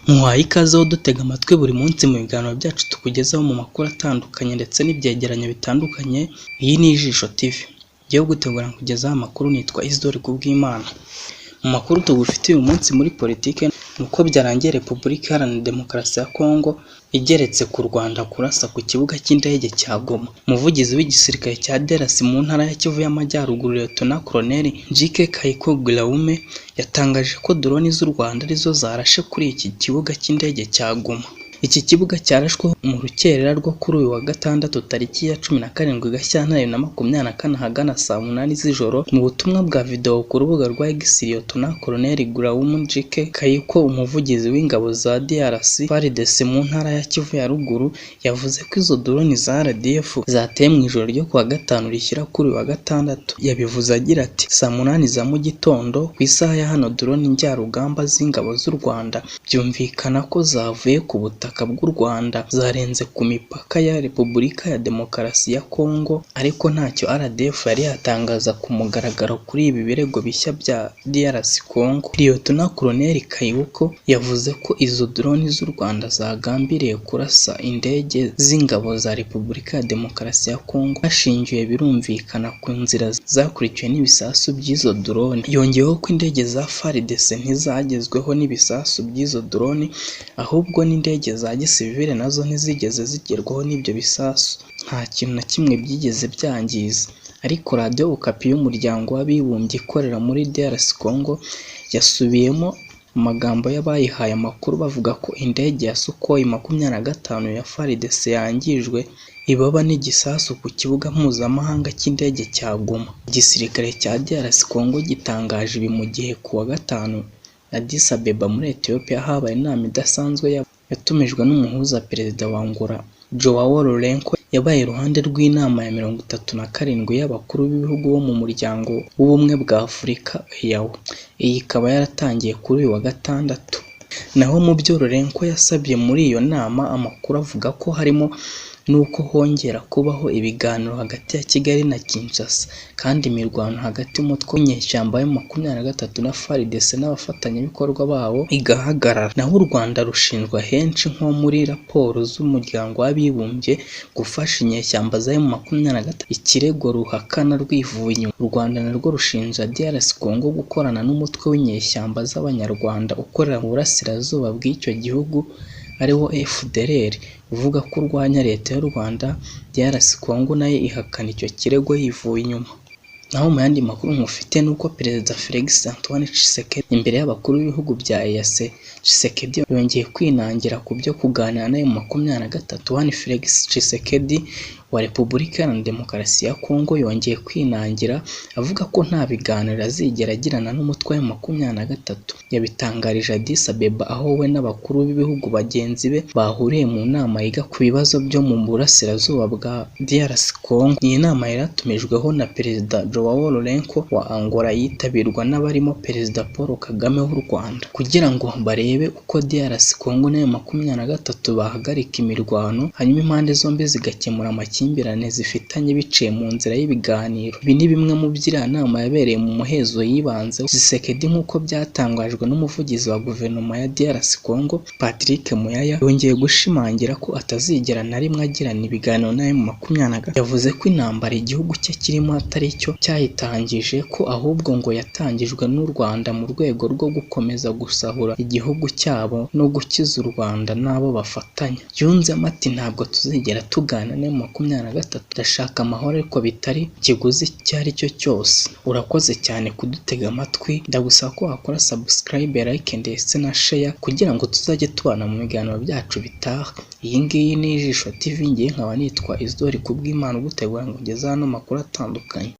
Muhaye ikaze wo dutega amatwi buri munsi mu biganiro byacu tukugezaho mu makuru atandukanye ndetse n'ibyegeranyo bitandukanye. Iyi ni Ijisho TV. Ngewe ugutegura nkugezaho amakuru nitwa Isidore Kubwimana. Mu makuru tugufitiye uyu munsi muri politike ni uko byarangiye Repubulika Iharanira Demokarasi ya Kongo igeretse ku Rwanda kurasa ku kibuga cy'indege cya Goma. Umuvugizi w'igisirikare cya DRC mu ntara ya Kivu y'Amajyaruguru, Lieutenant Colonel Njike Kayiko Guillaume, yatangaje ko drone z'u Rwanda arizo zarashe kuri iki kibuga cy'indege cya Goma. Iki kibuga cyarashweho mu rukerera rwo kuri uyu wa Gatandatu tariki ya 17 Gashyantare 2024 ahagana saa 8 z'ijoro. Mu butumwa bwa video ku rubuga rwa X, Lieutenant Colonel Guillaume Njike Kayiko, umuvugizi w'ingabo za DRC FARDC mu ntara ya Kivu ya Ruguru, yavuze ko izo drone za RDF zateye mu ijoro ryo kuwa Gatanu rishyira kuri uyu wa Gatandatu. Yabivuze agira ati: "Saa 8 za mu gitondo ku isaha ya hano, drone njyarugamba z'ingabo z'u Rwanda byumvikana ko zavuye ku butaka bw'u Rwanda zarenze ku mipaka ya Repubulika ya Demokarasi ya Kongo." Ariko ntacyo RDF yari yatangaza ku mugaragaro kuri ibi birego bishya bya DRC Congo. Lieutenant Colonel Kayiko yavuze ko izo drone z'u Rwanda zagambiriye kurasa indege z'ingabo za Repubulika ya Demokarasi ya Kongo, hashingiwe birumvikana ku nzira zakurikiwe n'ibisasu by'izo drone. Yongeyeho ko indege za FARDC ntizagezweho n'ibisasu by'izo drone, ahubwo n'indege za gisivile nazo ntizigeze zigerwaho n'ibyo bisasu, nta kintu na kimwe byigeze byangiza. Ariko Radiyo Okapi y'Umuryango w'Abibumbye ikorera muri DRC Congo yasubiyemo amagambo y'abayihaye amakuru bavuga ko indege ya Sukhoi 25 ya FARDC yangijwe ibaba n'igisasu ku kibuga mpuzamahanga cy'indege cya Goma. Igisirikare cya DRC Congo gitangaje ibi mu gihe ku wa Gatanu Addis Abeba muri Ethiopia habaye inama idasanzwe yatumijwe n'umuhuza Perezida wa Angola João Lourenço, yabaye iruhande rw'inama ya 37 y'abakuru b'ibihugu bo mu muryango w'Ubumwe bwa Afurika EAU. Iyi ikaba yaratangiye kuri uyu wa Gatandatu. Naho mu byo Lourenço yasabye muri iyo nama, amakuru avuga ko harimo n'uko hongera kubaho ibiganiro hagati ya Kigali na Kinshasa, kandi imirwano hagati y'umutwe w'inyeshyamba ya M23 na FARDC n'abafatanyabikorwa babo igahagarara. Naho u Rwanda rushinjwa henshi nko muri raporo z'Umuryango w'Abibumbye gufasha inyeshyamba za M23, ikirego ruhakana rwivuye inyuma. U Rwanda narwo rushinja DRC Congo gukorana n'umutwe w'inyeshyamba z'Abanyarwanda ukorera mu burasirazuba bw'icyo gihugu ariwo FDLR, uvuga ko urwanya leta y'u Rwanda. DRC Congo nayo ihakana icyo kirego yivuye inyuma. Naho mu yandi makuru nkufite ni uko Perezida Felix Antoine Tshisekedi imbere y'abakuru b'ibihugu bya EAC, Tshisekedi yongeye kwinangira ku byo kuganira na M23. Antoine Felix Tshisekedi wa Repubulika Iharanira Demokarasi ya Kongo yongeye kwinangira avuga ko nta biganiro azigera agirana n'umutwe wa M23. Yabitangarije Addis Abeba aho we n'abakuru b'ibihugu bagenzi be bahuriye mu nama yiga ku bibazo byo mu burasirazuba bwa DRC Congo. Iyi nama yari yatumijweho na Perezida João Lourenço wa Angola, yitabirwa n'abarimo Perezida Paul Kagame w'u Rwanda, kugira ngo barebe uko DRC Congo na M23 bahagarika imirwano, hanyuma impande zombi zigakemura amakimbirane zifitanye biciye mu nzira y'ibiganiro. Ibi ni bimwe mu byo iriya nama yabereye mu muhezo yibanzeho. Tshisekedi, nk'uko byatangajwe n'umuvugizi wa guverinoma ya DRC Congo Patrick Muyaya, yongeye gushimangira ko atazigera na rimwe agirana ibiganiro na M23. Yavuze ko intambara igihugu cye kirimo atari cyo cyayitangije, ko ahubwo ngo yatangijwe n'u Rwanda mu rwego rwo gukomeza gusahura igihugu cyabo no gukiza u Rwanda n'abo bafatanya. Yunzemo ati: "Ntabwo tuzigera tuganira na M23, ndashaka amahoro ariko bitari ikiguzi icyo ari cyo cyose." Urakoze cyane kudutega amatwi, ndagusaba ko wakora subscribe, like ndetse na share kugira ngo tuzajye tubana mu biganiro byacu bitaha. Iyi ngiyi ni Ijisho TV, ngewe nkaba nitwa Isidore Kubwimana ugutegura ngo ngeze hano makuru atandukanye.